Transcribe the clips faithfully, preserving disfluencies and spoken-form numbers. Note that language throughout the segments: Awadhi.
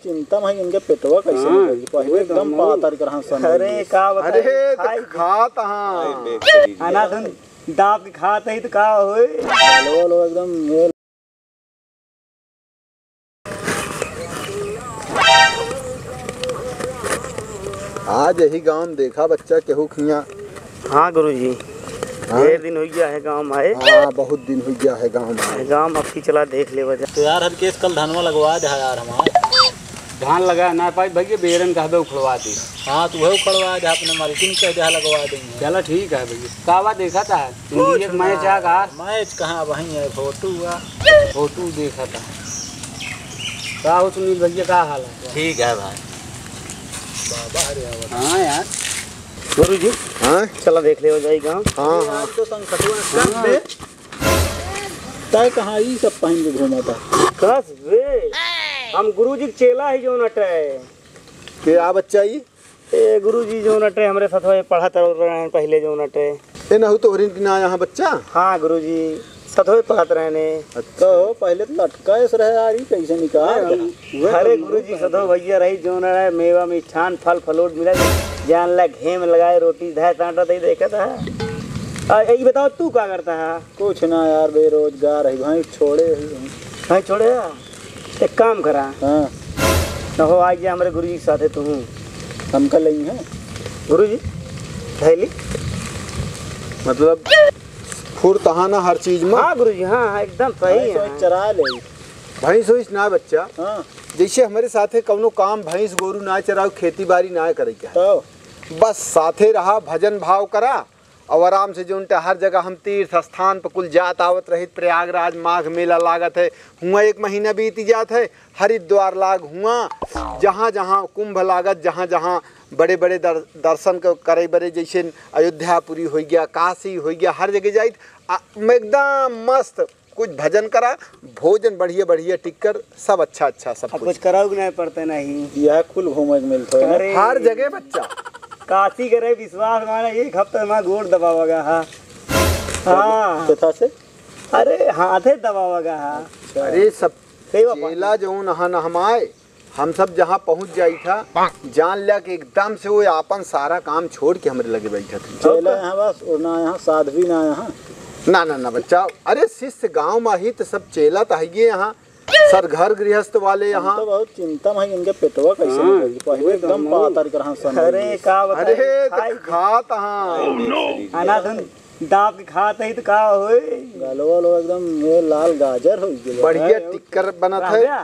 चिंता में इनके पेटवा कैसे हाँ, निकल गई? पहिले एकदम पातर के रहन सन अरे, का बताई? अरे, तो खाई खात हाँ। अनाथन दाब के खात ही तो का होई? हेलो, हेलो, एकदम मेल। आज यही गाँव में देखा बच्चा केहू खिया। हाँ गुरुजी, हाँ? ढेर दिन हो गया है गाँव में आए। हाँ, बहुत दिन हो गया है गाँव में आए। गाँव में अबकी चला देख लेवा जा। तो यार, हर केस कल धनवा लगवा दे यार हमार। धान लगा ना पाई भैया, बेरन कहबे उखड़वा दे। हाँ, तू है उखड़वा दे, अपने मालकिन कह दे लगवा देंगे। चला ठीक है भैया। का बा देखा था? कुछ एक मैच ना। आ का? मैच कहाँ, वहीं है, फोटो हुआ। फोटो देखा था। का हो सुनील भैया, का हाल है? ठीक है भाई। बाबा हरे आवत। हाँ यार। गुरु जी, हाँ? चला देख लेवा जाई गाँव। हाँ, हाँ। आज तो संकटवा हाँ। तय कहाँ ई सब पहन के घूमा था? कस बे, हम गुरु जी के चेला ही जौन अटे। के आ बच्चा ई? ए गुरु जी जौन अटे हमरे साथ में पढ़त रहे पहिले जौन अटे। ए नहु तोहरिन की ना यहाँ बच्चा? हाँ गुरु जी, सतवे पढ़त रहने। अच्छा। तो पहिले तो लटका ऐसे रहे यार, ई कैसे निकाल? अरे गुरु जी, सदो भैया रही जौन रहे, मेवा मिष्ठान फल फलूट मिला, जान ला घेम लगाए रोटी धाए सांटा तई देखत है। आ, ई बताओ तू का करता है? कुछ ना यार, बेरोजगार है, भैंस छोड़े है। भैंस छोड़े है? एक काम करा। हाँ। न हो, आ गया हमरे गुरु जी के साथे तू। हमका लई है? गुरु जी, धैली। मतलब फुर्त हाँ ना हर चीज में? हाँ गुरु जी, हाँ, हाँ, एकदम सही भैंस है। वैंस चरा ले। भैंस वैंस ना बच्चा। हाँ। जैसे हमरे साथे कौनो काम भैंस गोरू ना चराओ, खेती बाड़ी ना करे के है। तो? बस साथे रहा, भजन भाव करा और आराम से जौन टे हर जगह हम तीर्थ स्थान पर कुल जात आवत रहित, प्रयागराज माघ मेला लागत है, हुआं एक महीना बीत जात है, हरिद्वार लाग हुआं, जहाँ जहाँ कुंभ लागत, जहाँ जहाँ बड़े बड़े दर-, दर्शन क-, करे बरे, जैसे अयोध्यापुरी होइ गया, काशी होइ गया, हर जगह जाइत, आ, एकदम मस्त। कुछ भजन करा, भोजन बढ़िया बढ़िया टिक्कर, सब अच्छा अच्छा, सब अब कुछ। कुछ कराउ के नहीं पड़ते नहीं। यह कुल घूमे के मिलत है ना? अरे। हर जगह बच्चा। काशी करे विश्वास माने एक हफ्ते में गोड़ दबावा गा हा। हाँ। कथा से? अरे हाथे दबावा गा हा। अच्छा। अरे सब सही बात। चेला जौन अहन हमाए, हम सब जहाँ पहुँच जाई था, जान लिया कि एकदम से वो आपन सारा काम छोड़ के हमरे लगे बैठत है। चेला यहाँ बस, और ना यहाँ साध्वी ना यहाँ। ना, ना, ना बच्चा, अरे शिष्य गाँव में ही तो सब चेला तो है ये यहाँ, सर घर गृहस्थ वाले हम यहाँ। तो बहुत चिंता में है, इनके पेटवा कैसे हाँ, निकल गई? पहिले वो तो एकदम हम पातर के रहन सन अरे, है। का बताई, अरे, तो खाई खात हाँ। अनाथन दाब के खात ही तो का होई? गलवा लो एकदम ये लाल गाजर हो गया। बढ़िया टिक्कर बनत है।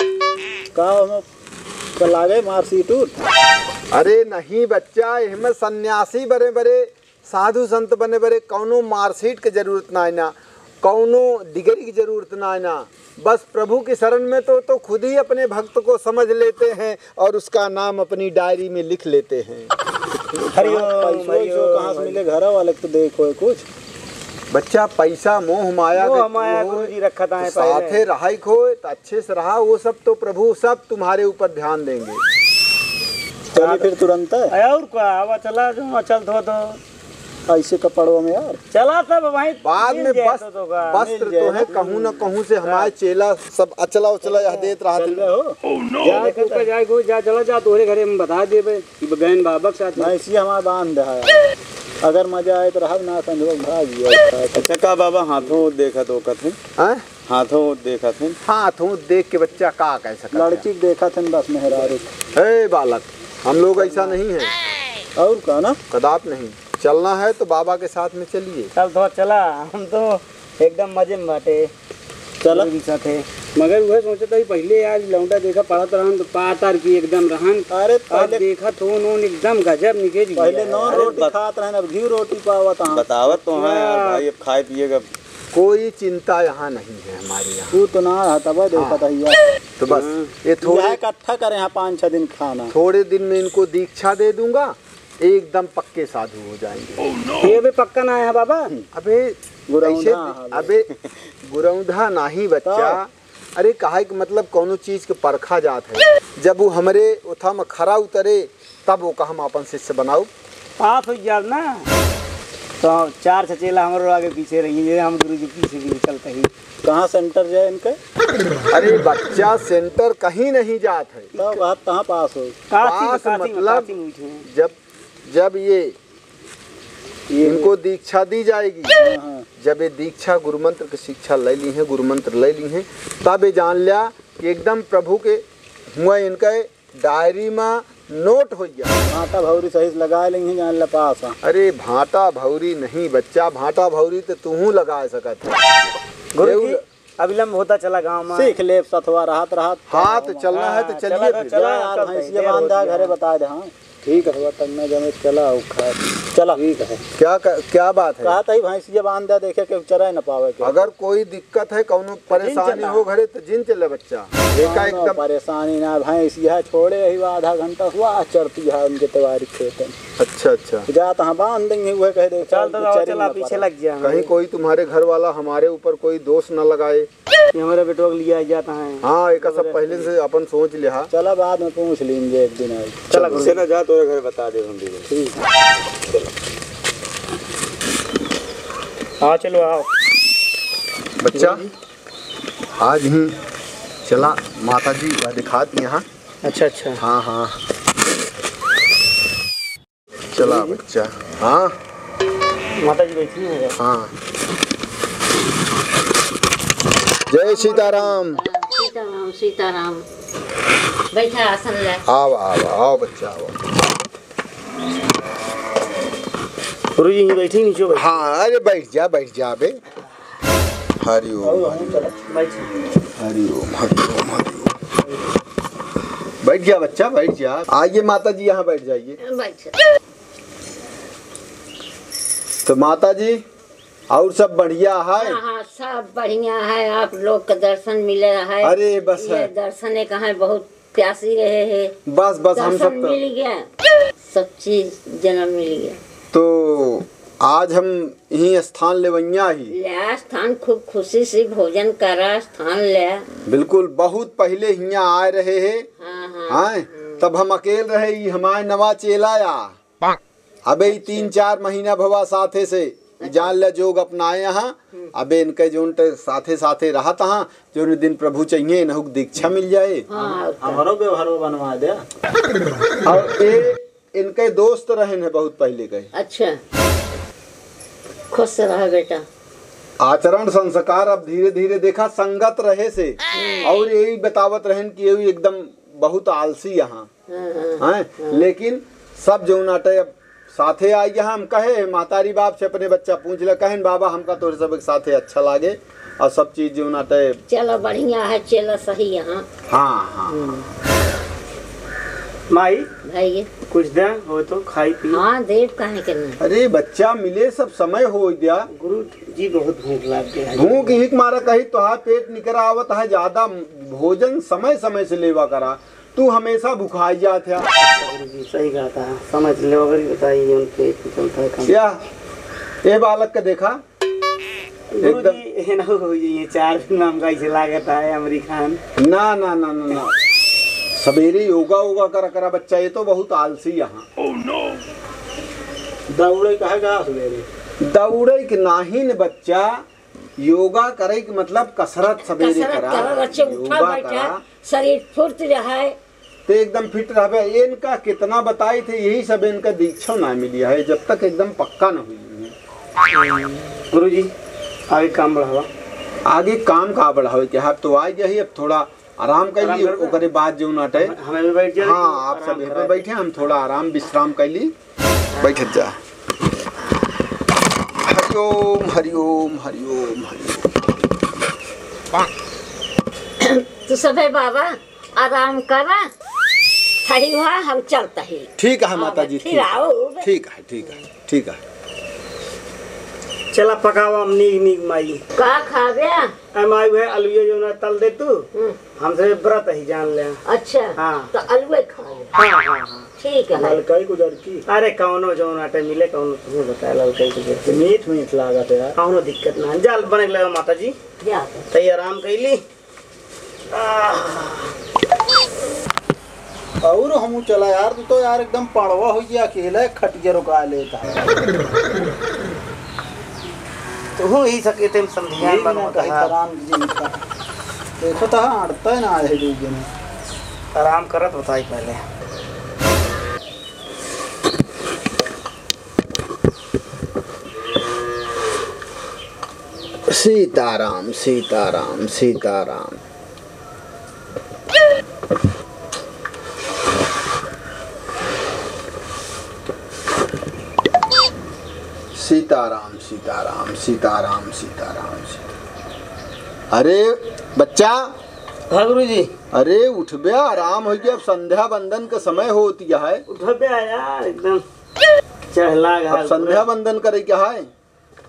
का ओमे का लागे मारसीट उट? अरे नहीं बच्चा, एहमे सन्यासी बड़े बड़े साधु संत बने बरे, कौनो मार्कशीट के जरूरत ना है ना, कौनो डिग्री की जरूरत ना है ना। बस प्रभु की शरण में तो, तो खुद ही अपने भक्त को समझ लेते हैं और उसका नाम अपनी डायरी में लिख लेते हैं। हरिओम, पैसो, पैसो हरिओम, कहाँ से हरिओम। मिले? घर वाले के तो देखो कुछ। बच्चा, पैसा मोह माया मोह के माया वो गुरुजी रखत आए साथे पहले। रहाई खोए तो अच्छे से रहा, वो सब तो प्रभु सब तुम्हारे ऊपर ध्यान देंगे। चलिए फिर तुरंत। अरे और का, अब चला जो चल धो दो। ऐसे कपड़वा में यार। चला तब वहीं बाद मिल में जाए बस-, तो, तो का। वस्त्र मिल जाए तो है ना। कहूँ न कहूँ से हमारे हाँ। चेला सब अचला उचला यह हाँ। देत रहत चल हैं। गए हो? Oh, no! जा, तू का जाए, को जा, चला जा, तोहरे घरे हम बता देबे, कि गयन बाबा के साथ। नहीं, इसी हमारा बांध है। अगर मजा आए तो रहब, ना समझो, भाग जाए। अच्छा, का बाबा हाथों देखत हो कथे? हैं? हाथों देखत हैं? हाथों देख के बच्चा का कह सकत है? लड़की के देखत हैं बस मेहरारू। हे बालक, हम लोग ऐसा नहीं है। और का ना? कदाप नहीं। चलना है तो बाबा के साथ में चलिए। चल तो चला, हम तो एकदम मजे में बाटे। चला। लोग के साथे। मगर वह सोचता ही पहले यार लौंडा देखा पढ़त रहन तो पातर की एकदम रहन। अरे अब पहले देखा तो उन्होंने एकदम गजब निकल गया। पहले नॉन अरे रोटी बत- खात रहन, अब घी रोटी पावत हैं। बतावत तो हैं यार हाँ। भाई, अब खाए पिए का कोई चिंता यहाँ नहीं है हमारे यहाँ। तू तो ना रहा तब देखा हाँ। था यार। तो बस हाँ। ये थोड़े यह इकट्ठा करें यहाँ पाँच छह दिन खाना। थोड़े दिन में इनको दीक्षा दे दूंगा, एकदम पक्के साधु हो जाएंगे। ये भी पक्का ना है बाबा। अबे गुरौंधा ऐसे, हाँ, अबे गुरौंधा नाही बच्चा। तो? अरे काहे के मतलब कौनो चीज के परखा जात है। जब वो हमरे उथा में खरा उतरे तब वो का हम अपन शिष्य बनाऊ। पास हो जाब ना। तो चार छह चेला हमरो आगे पीछे रही, ये हम गुरुजी पीछे भी निकलते ही। कहाँ सेंटर जाए इनके? अरे बच्चा, सेंटर कहीं नहीं जात है। तो बात कहाँ पास हो? काशी में, पास काशी में, मतलब काशी में बैठे हैं। जब, जब ये, ये इनको दीक्षा दी जाएगी, हाँ, हाँ। जब ये दीक्षा गुरु मंत्र की शिक्षा ले ली है, गुरु मंत्र ले ली है, तब ये जान लिया कि एकदम प्रभु के हुआ इनका डायरी में नोट हो गया। भांटा भौरी सही से लगा लेंगे, जान ले पास है। अरे भांटा भौरी नहीं बच्चा, भांटा भौरी तो तू लगा सकत है। गुरु जी, एउ- अविलंब होता चला गाँव में। सीख लेब सथवा रहत रहत। हाँ, तो चलना है तो हाँ, चलिए चला, फिर। चला, जा यार, चलते हैं, भैंसिया देर बांध होत दे, गया। घरे बता दे, हाँ। ठीक है, हुआ तब मैं जमे चला आऊ खा। चला। ठीक है। क्या क-, क्या बात है? कहत ही भैंसिया बांध दे, देखे के चरे न पावे के। अगर कोई दिक्कत है, कौनो परेशानी हो घरे, तो जिन चले बच्चा। एका कौनो एकदम परेशानी ना, भैंसिया छोड़े ही आधा घंटा हुआ, चरती है उनके तिवारी खेत में। अच्छा, अच्छा। जा तहाँ बांध देंगे, वह कह दे, चल, चल, तो चल, चला, पीछे लग जा। कहीं कोई तुम्हारे घर वाला हमारे ऊपर कोई दोष न लगाए। ये हमारे बेटवा के लिए आ जाता है। हाँ, एका सब पहले से अपन सोच लिया। चला, बाद में पूछ लेंगे एक दिन आई। चला, चलो। से ना जा, तोरे घर बता दे हम भी। ठीक। हाँ, चलो, आओ। बच्चा, आज ही चला, माता जी वह दिखाती यहाँ। अच्छा, अच्छा। हाँ, हाँ। चला बच्चा। हाँ। माता जी बैठी हैं। हाँ। जय सीताराम। सीताराम, सीताराम। बैठा आसन ले। आवा, आवा, आवा बच्चा, आवा। गुरु जी, यहीं बैठी, नीचे बैठ। हाँ, अरे बैठ जा, बैठ जा बे। हरि ओम, हरि ओम। बैठ। हरि ओम, हरि ओम, हरि ओम। बैठ जा बच्चा, बैठ जा। आइए माता जी, यहाँ बैठ जाइए। बैठ। तो माता जी, और सब बढ़िया है? हाँ, हाँ, सब बढ़िया है। आप लोग का दर्शन मिले है। अरे, बस ये है। दर्शन एक है, बहुत प्यासी रहे है। बस, बस, हम दर्शन सब तो मिल गया, सब चीज जन्म मिल गया। तो आज हम यहीं स्थान लेवैया ही। ले स्थान, खूब खुशी से भोजन करा, स्थान ले। बिल्कुल, बहुत पहिले हियाँ आए रहे है। हाँ, हाँ, हाँ, हाँ। तब हम अकेल रहे, ई हमारे नवा चेला आ। अबे ई तीन चार महीना भवा साथे से, ई जान ले जोग अपनाए यहाँ। हम्म। अबे इनके जोन ते साथे साथे रहत हाँ, जोन दिन प्रभु चाहिए, इनहू के दीक्षा मिल जाए। हाँ, और क्या? हमरो व्यवहारो बनवा दे। और ए, इनके दोस्त रहन है बहुत पहले के। अच्छा, खुश रह बेटा। आचरण संस्कार अब धीरे धीरे देखा संगत रहे से, हम्म। और यही बतावत रहन कि ये एकदम बहुत आलसी यहाँ। हाँ, हाँ, हैं? हाँ। लेकिन सब जौन आटे अब साथे आई, यहाँ हम कहे महतारी बाप से अपने बच्चा पूछ ले, कहेन बाबा हमका तोरे सब के साथे अच्छा लागे और सब चीज जौन आटे। चलो बढ़िया है, चलो सही यहाँ। हाँ, हाँ। हम्म। माई, भाई। कुछ दे हो तो खाई पी। हाँ, देव काहे के नहीं। अरे बच्चा मिले सब समय हो गया। गुरु जी बहुत भूख लाग गया है। भूख ही के मारा कही तोहार पेट निकरा आवत है, ज्यादा भोजन समय समय से लेवा करा। तू हमेशा भुखाई जात है। गुरुजी, सही कहता है, समझ लो, अगर बताइए, उन पे चलता है काम। या, ए बालक के देखा, गुरुजी, एकदम ये ना हो, ये चार दिन में हमका ऐसे लागत है, अमरी खान। ना, ना, ना, ना, ना। सवेरे योगा वोगा करा, करा बच्चा, ये तो बहुत आलसी यहाँ। दौड़े कहे गा सवेरे? दौड़े के नाही न बच्चा, योगा करे के मतलब कसरत सवेरे कसरत करा, करा, बच्चे उठा योगा बैठा, करा। शरीर फुर्त रहे। ते एकदम फिट रहबे। इनका कितना बताई थे, यही सब इनका दीक्षा ना मिली है, जब तक एकदम पक्का ना हुई है। गुरुजी, आगे काम बढ़ावा। आगे काम का बढ़ावे के, हाथ तो आ गया ही, अब थोड़ा आराम कर आराम ली, करबे? ओकरे बाद जो नाटे। हमें भी बैठ जाए, हाँ, आप आराम सब यहाँ पे करावा। बैठे, हम थोड़ा आराम विश्राम कर ली। बैठत जा। हरिओम, हरिओम, हरिओम, हरिओम। तू सभे बाबा आराम करा, सही हुआ, हम चलता ही। ठीक है, हाँ, माता जी, फिर ठीक है। आओ। ठीक है, ठीक है, ठीक है। चला पकावा हम नीक नीक माई। का खाबे? ए माई, वह अलुए जो ना तल दे तू। हम्म। हमसे व्रत ही जान ले। अच्छा, हाँ। तो अलुए खा ले। हाँ, हाँ, हाँ। ठीक है। ललकई गुजर की। अरे, कौनो जौन आटे मिले, कौनो तुम्हें बताए, ललकई गुजर की। मीठ, मीठ लागत है यार। कौनो दिक्कत ना है। जाल बने के लगा माता जी। जा। तई आराम कैली। आह। और हमू चला यार, तू तो यार एकदम पड़वा हो गया, अकेला खटिया रुका लेता है। तू ही सके तेम संधियान यही मन ना होता कही है। आराम कीजिए इनका। देखो तो हाँ, अड़ता है ना, आ रहे दो जने। आराम करत बताई पहले। सीताराम, सीताराम, सीताराम। सीताराम, सीताराम, सीताराम, सीताराम, सीताराम। अरे बच्चा। हाँ गुरुजी। अरे उठब्या, आराम होइ गया, अब संध्या वंदन का समय होत गया है। उठब्या यार, एकदम चहला गया अब पूरा। संध्या वंदन करे क्या है?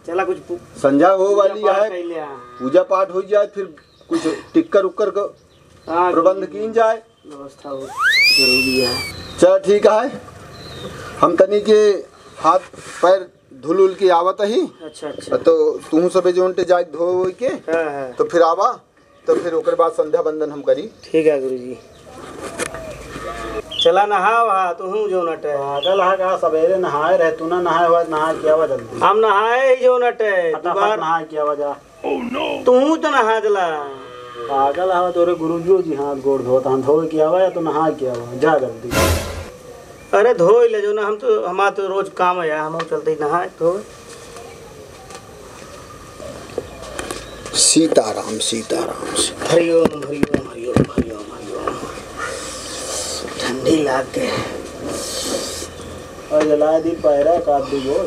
चला कुछ पू-, संध्या हो पूजा वाली पाठ है, कर लिया। पूजा पाठ हो जाए, फिर कुछ टिक्कर उक्कर का हाँ, प्रबंध कीन जाए। व्यवस्था हो जरूरी है। चल ठीक है, हम तनी के हाथ पैर धुल उल के आवत ही। अच्छा, अच्छा। तो तू सबे जोन टे जाए धो के, हाँ, हाँ। तो फिर आवा, तो फिर ओकर बाद संध्या वंदन हम करी। ठीक है गुरुजी। चला नहावा, तू हूँ जो नटे। पागल है का? सवेरे नहाए रहे, तू ना नहाए हुआ, नहा के आवा जल्दी। हम नहाए ही जो नटे, फटाफट दोबारा नहा के आवा जा। तू तो नहा जला। पागल हवा, तोरे गुरुजी जी हाथ गोड़ धोत हन, धोए के आवा या तो नहा के आवा, जा जल्दी। अरे धोई ले जो ना, हम तो, हमार तो रोज काम है यार, हम चलते ही नहाए धोए। सीताराम, सीताराम, सीताराम। हरिओम, हरिओम, हरिओम, हरिओम, हरिओम। ठंडी लाग गए। और जला दी पैरा का दू गो।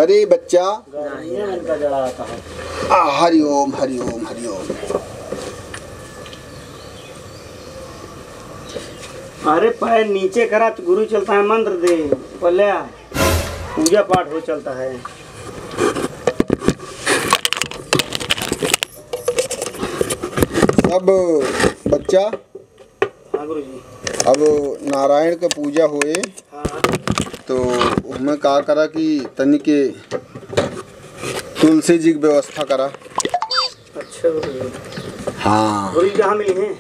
अरे बच्चा। गर्मी में इनका जड़ा आता है। आ, हरि ओम, हरि ओम, हरि ओम। अरे पैर नीचे करा तो गुरु चलता है मंत्र दे, बोले पूजा पाठ हो चलता है। अब बच्चा हाँ गुरुजी। अब नारायण का पूजा होए, हाँ। तो हमें का करा कि तनी के तुलसी जी की व्यवस्था करा। अच्छा गुरुजी। हाँ। गुरुजी कहाँ मिली हैं?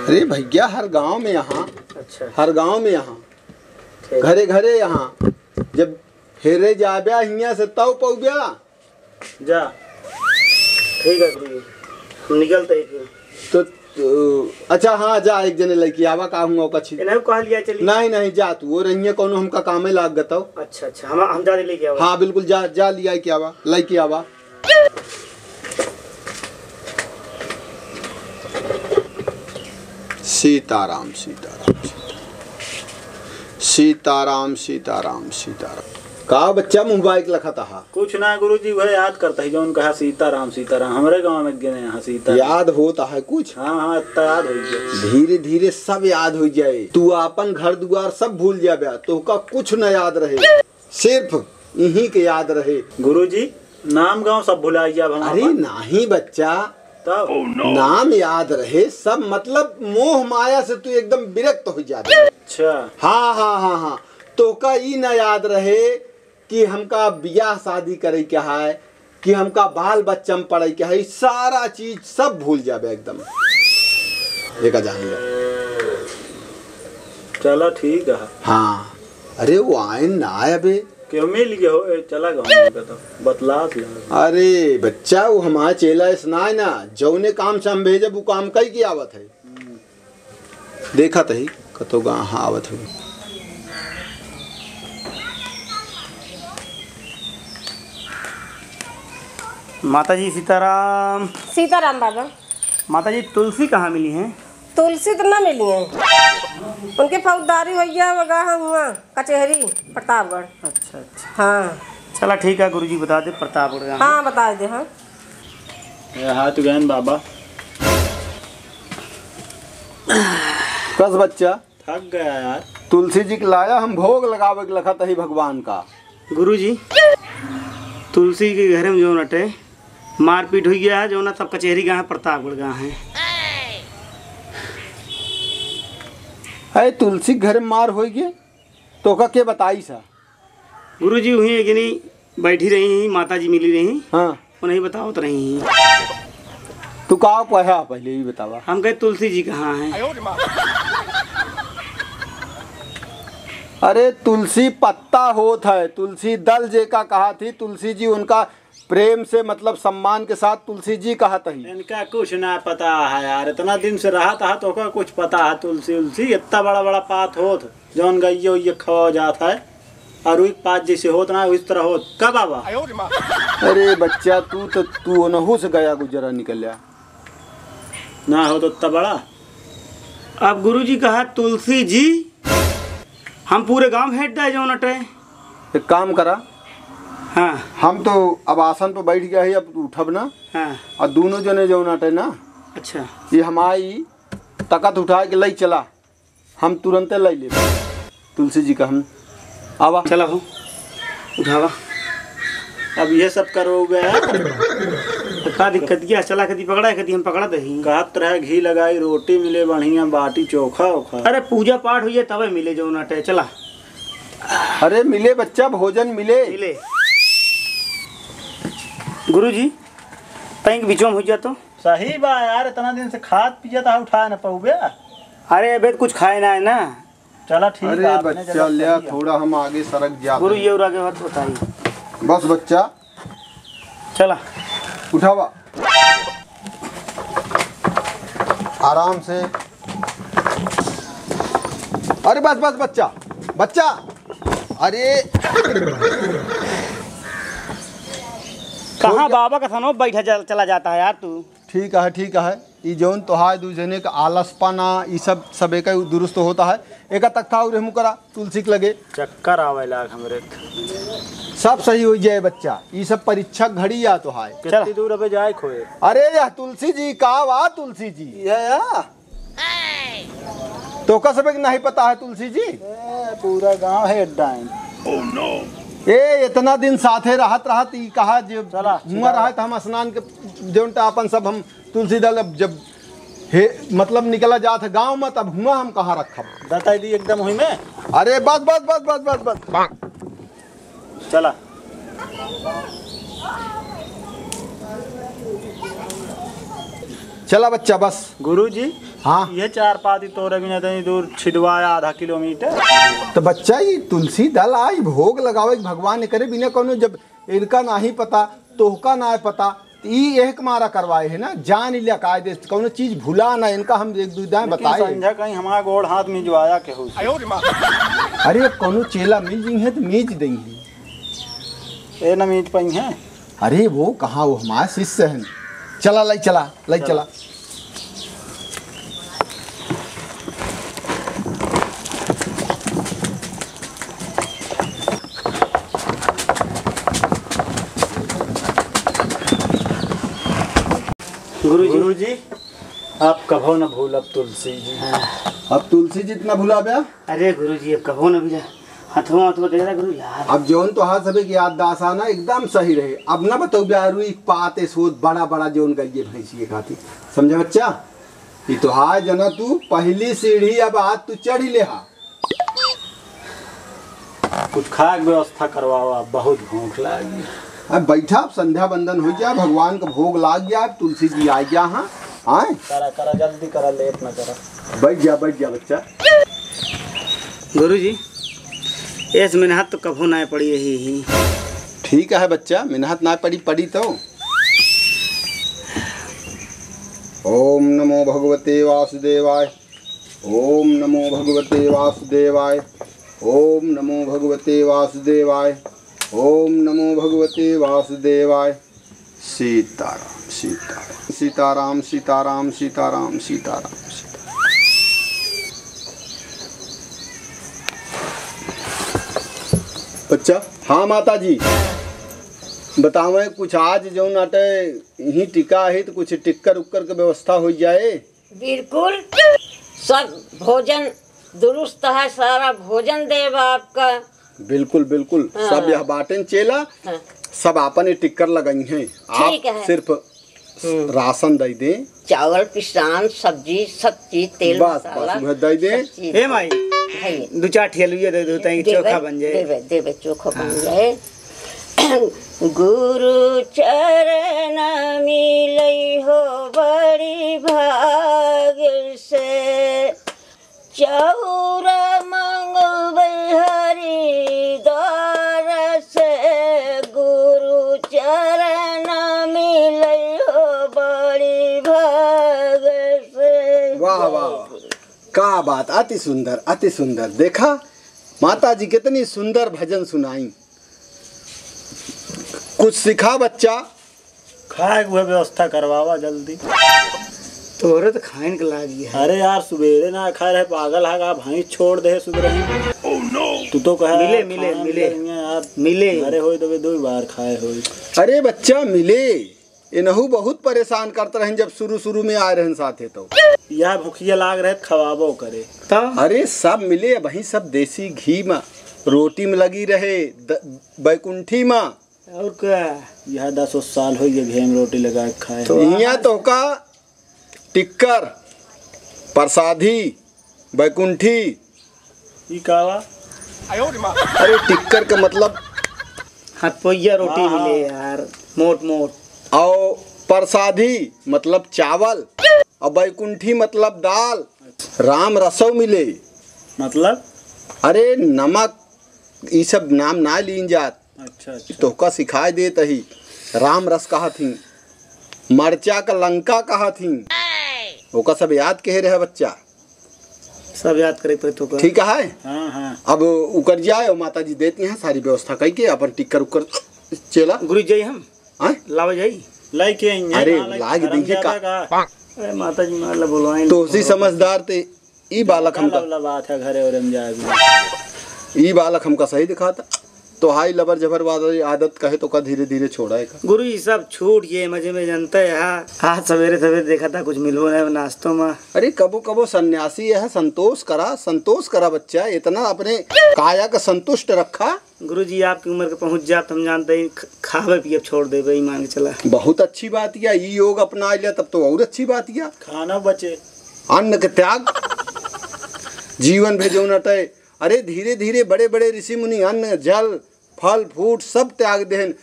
अरे भैया, हर गांव में यहाँ। अच्छा। हर गांव में यहाँ। ठीक। घरे घरे यहाँ। जब हेरे जाब्या हियाँ से तब पौब्या। जा। ठीक है गुरुजी, हम निकलते ही फिर। तो, तो, अच्छा, हाँ, जा, एक जने लइके आवा, का हुआ, ओका छी-, इन्हें कह लिया चली। नहीं, नहीं, जा तू, वो रहिए, कौनो हमका कामे लाग गतौ। अच्छा, अच्छा, हम, हम जा लेके आवा। हाँ, बिल्कुल, जा, जा, लिया के आवा, लइके आवा। सीताराम, सीताराम, सीताराम। सीताराम, सीताराम, सीताराम। का बच्चा मुँह बाइक लखत हा? कुछ ना गुरुजी, वह याद करता है जौन कहा सीताराम, सीताराम। हमरे गाँव में गए यहाँ सीताराम। याद होता है कुछ? हाँ, हाँ, इतना याद हो गया। धीरे धीरे सब याद हो जाए। तू आपन घर दुआर सब भूल जाब्या, तोहका कुछ न याद रहे। सिर्फ इही के याद रहे। गुरुजी, नाम गाँव सब भुलाई जाब हम अरे आपन। नाही बच्चा, तब? नाम याद रहे सब, मतलब मोह माया से तू एकदम विरक्त हो जाबे। अच्छा। हाँ, हाँ, हाँ, हाँ। तोहका ई ना याद रहे कि हमका बियाह शादी करे के है, कि हमका बाल बच्चा में पढ़े के है, ई सारा चीज सब भूल जाबे एकदम। एका जान ले। चला ठीक है। हाँ। अरे वो आइन ना आए अबे। केहू मिल गए हो, ए, चला गए हमने का तो बतलात लगा। अरे बच्चा, वो हमारा चेला ऐस ना है ना, जौने काम से हम भेजब, वो काम कई के आवत है। हम्म। देखत ही, कतो गा, हाँ, आवत हुई। माता जी सीताराम। सीताराम बाबा। माता जी, तुलसी कहाँ मिली हैं? तुलसी तो ना मिली हैं, उनके फौजदारी भैया वगैरह हुआ कचहरी प्रतापगढ़। अच्छा, अच्छा। हाँ। चला ठीक है, गुरुजी बता दे, प्रतापगढ़ गए हैं। हाँ, बता दे, हाँ। ये हाथ गए बाबा। कस बच्चा। थक गया यार। तुलसी जी के लाया हम भोग लगावे के लखत ही भगवान का। गुरुजी, तुलसी के घर में जो नटे मारपीट हुई गया है, जो ना सब कचहरी गए हैं, प्रतापगढ़ गए हैं। अरे तुलसी के घर में मार होई गए, तोका के बताई सा? गुरुजी, वहीं एक जनी बैठी रही, माता जी मिली रही। हाँ। वो नहीं बतावत रही। तू का कहा पहले ही बतावा। हम कहे तुलसी जी कहाँ हैं? अरे, तुलसी पत्ता होत है, तुलसी दल जेका कहत ही, तुलसी जी उनका प्रेम से, मतलब सम्मान के साथ तुलसी जी कहत ही। इनका कुछ ना पता है यार, इतना दिन से रहत है तो ओका कुछ पता है। तुलसी उलसी इतना बड़ा बड़ा पात होत, जौन गइये उइये खवा जात है, और उइक पात जैसे होत ना, उस तरह होत। का बाबा? अरे बच्चा, तू तो, तू ओनहू से गया गुजरा निकल्या। ना हो तो इतना बड़ा। अब गुरुजी कहा तुलसी जी, हम पूरे गांव हेट दाए जौन अटे। एक काम करा। हाँ। हम तो अब आसन पे बैठ गया ही, अब उठब ना। हाँ। और दोनों जने जौन अटे ना। अच्छा। ये हमारी तकत उठा के लई चला, हम तुरंते लई लेब। तुलसी जी का हम आवा। चला हो, उठावा। अब ये सब करो बे। तो का दिक्कत क्या? चला, कदी पकड़ा है, कदी हम पकड़ा दही। कहत रहे घी लगाई रोटी मिले बढ़िया, बाटी चोखा ओखा। अरे पूजा पाठ हुई है तबे मिले जौन अटे, चला। अरे मिले बच्चा, भोजन मिले। मिले। गुरुजी, तैं के बीचों में हो जा तो। सही बा यार, इतना दिन से खात पियत आ, उठा न पउबे। अरे अबे तो कुछ खाए ना है ना। चला ठीक अरे है, आपने बच्चा, जगह ले सही है। थोड़ा हम आगे सरक जाते गुरु, हैं। ये और आगे बात बताई। बस बच्चा। चला। उठावा। आराम से। अरे बस, बस बच्चा, बच्चा। अरे। कहाँ बाबा का सनो बैठा चल-, चला जाता है यार तू। ठीक है, ठीक है। ई जौन तोहार दू जने का आलसपना, ई सब, सब एक दुरुस्त होता है। एका तख्ता और मुँह करा, तुलसी के लगे। चक्कर आवे लाग हमरे। सब सही हो जाए बच्चा, ई सब परीक्षा घड़ी आ तोहार। कितनी दूर अबे जाए खोए? अरे यह तुलसी जी का वा, तुलसी जी। ये या? तो का सब एक नहीं पता है तुलसी जी? ए, पूरा गांव है अड्डा है। ए, इतना दिन साथे रहत रहत ई कहा जे चला, मुआ सीधा। रहत हम स्नान के जौन टा अपन सब हम तुलसी दल अब जब हे, मतलब निकला जात है गाँव में, तब हुआ हम कहाँ रखब? बताई दी एकदम हुई में। अरे बस, बस, बस। चला। चला बच्चा, बस। गुरुजी, हाँ। ये चार पाती तोरे बिना इतनी दूर छिदवाया आधा किलोमीटर। तो बच्चा, ये तुलसी दल आई भोग लगावे के भगवान करे बिना कौनो, जब इनका नाही पता, तोहका ना पता, त ई एह के मारा करवाए है ना, जान लिया कायदे से, कौनो चीज भुला ना, इनका हम एक दू दाएं लेकिन बताए। संझा कहीं हमारा गोड़ हाथ मिजवाया केहू से। अरे, कौनो चेला मिल जइहें त मीज देइहें। ए, न मीज पइहें। अरे, वो कहाँ, वो हमारे शिष्य हैं। चला, लई चला, लई चला। चला। गुरुजी। गुरुजी, आप कभो न भूलब तुलसी जी। हाँ। अब तुलसी जी इतना भुलाब्या? अरे गुरुजी, अब कभो न भूला। हथवा, हथवा दे रहा गुरु यार। अब जौन तोहार सबे के याददाश्त आना एकदम सही रहे। अब न बतौब्या रुई पाते सोत बड़ा बड़ा जौन गइये भैंसी के खातिर। समझे बच्चा? ई तोहार जना तू पहली सीढ़ी अब आज तू चढ़ ही ले हा। कुछ खाए के व्यवस्था करवाओ, आप बहुत भूख लागी। अब बैठा, अब संध्या बंदन हो गया, भगवान का भोग लाग गया, अब तुलसी जी आ गया। हाँ, आए। करा, करा, जल्दी करा, लेट ना करा। बैठ जा, बैठ जा बच्चा। गुरुजी, एस मेहनत तो कभो ना पड़ी यही ही। ठीक है बच्चा, मेहनत ना पड़ी, पड़ी तो। ओम नमो भगवते वासुदेवाय। ओम नमो भगवते वासुदेवाय। ओम नमो भगवते वासुदेवाय। ओम नमो भगवते वासुदेवाय। सीताराम, सीताराम, सीताराम, सीताराम, सीताराम, सीताराम। बच्चा, हाँ माता जी, बतावे कुछ आज जौन अटे यहीं टिका है तो कुछ टिक्कर उक्कर के व्यवस्था हो जाए। बिल्कुल, सब भोजन दुरुस्त है, सारा भोजन देब आपका। बिल्कुल, बिल्कुल, हाँ। सब यह बाटेन चेला, हाँ। सब आपन ये टिक्कर लगाई हैं। आप ठीक है। सिर्फ हम्म। राशन दे दें। चावल, पिसान, सब्जी, सब चीज, तेल, बस, मसाला, बस, उहे दे दें। सब चीज। हे माई, भैया। दू चार ठेलुया दे दो, ताकि देबे, चोखा बन जाए। देबे, देबे, चोखा बन हाँ। जाए। गुरु चरण मिलई हो बड़ी भाग से, चौरा मंगबै ह क्या बात, अति सुंदर, अति सुंदर। देखा, माता जी कितनी सुंदर भजन सुनाई। कुछ सिखा बच्चा। खाए के वह व्यवस्था करवावा जल्दी। तोहरे तो खाइन के लागी है। अरे यार, सुबेरे ना खाए रहे, पागल है का? भैंस छोड़ दे सुबह ही। तू तो कहे मिले, यार, मिले, खाना मिले। मिले यार। मिले। अरे होई तो दो बार खाए होई। अरे बच्चा, मिले। इनहू बहुत परेशान करत रहन जब शुरू शुरू में आए रहन साथे तो। या भुखिया लाग रहे त खवाबो करे। तो? अरे सब मिले, वही सब देसी घी में, रोटी में लगी रहे, द-, बैकुंठी में। और का? यह दस साल हो गए घी में रोटी लगा के खाए। तो इहाँ तोहका टिक्कर, प्रसादी, बैकुंठी। ई का बा? अरे टिक्कर का मतलब हथपोइया रोटी हाँ, मिले हाँ। यार, मोट मोट। और प्रसादी मतलब चावल, और बैकुंठी मतलब दाल। राम रसो मिले। मतलब? अरे नमक, ई सब नाम ना लीन जात। अच्छा, अच्छा। तोहका सिखाए देत ही, राम रस कहत ही, मरचा का लंका कहत ही, ओका सब याद कहे रहे बच्चा। सब याद करे पड़े तोहका। ठीक है? हाँ, हाँ। अब उकर जाए और माता जी देती हैं सारी व्यवस्था कई के अपन टिक्कर उक्कर चेला। गुरु जी हम आए? लावे जाई। लाई के आई हैं, अरे, हाँ, लाई लाग के दी के हरामजादा का? का? अरे माता जी मार ला बोलवाइन। तो उसी समझदार ते ई बालक हमका लवला बात है, घरे ओरे में जाए भी। ई बालक हमका सही दिखाता। तो हाई लबर जबर वाली आदत कहे तो का धीरे धीरे छोड़ा है का? गुरु जी सब छूट ये मजे में जनते है। आज सवेरे सवेरे देखा था कुछ मिलबो नहीं नाश्तो में। अरे कबो कबो सन्यासी है, संतोष करा, संतोष करा बच्चा, इतना अपने काया का संतुष्ट रखा। गुरु जी आपकी उम्र के पहुँच जात हम जानते ही ख-, खावे पिए छोड़ देबे, ईमान के चला। बहुत अच्छी बात या, ई योग अपना लिया तब तो और अच्छी बात या। खाना बचे। अन्न के त्याग, जीवन भे जौन अटै। अरे धीरे धीरे बड़े बड़े ऋषि मुनि अन्न, जल, फल, फ्रूट सब त्याग देहन,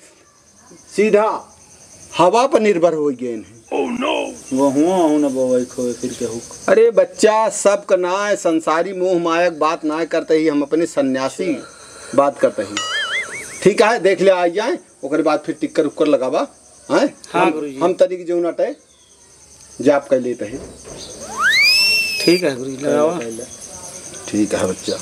सीधा हवा पर निर्भर होइ गए हैं। वो हुआ हूँ न बोवई खोए फिर के हुक। अरे बच्चा, सबका नाय, संसारी मोह माया के बात नाय करते ही, हम अपने सन्यासी बात करते ही। ठीक है, देख ले आ जाए, ओकरे बाद फिर टिक्कर उक्कर लगावा, हैं? हाँ, हम, गुरुजी। हम तनिक जौन अटै जाप कर लेते हैं। ठीक है गुरुजी, लगावा। ठीक है बच्चा।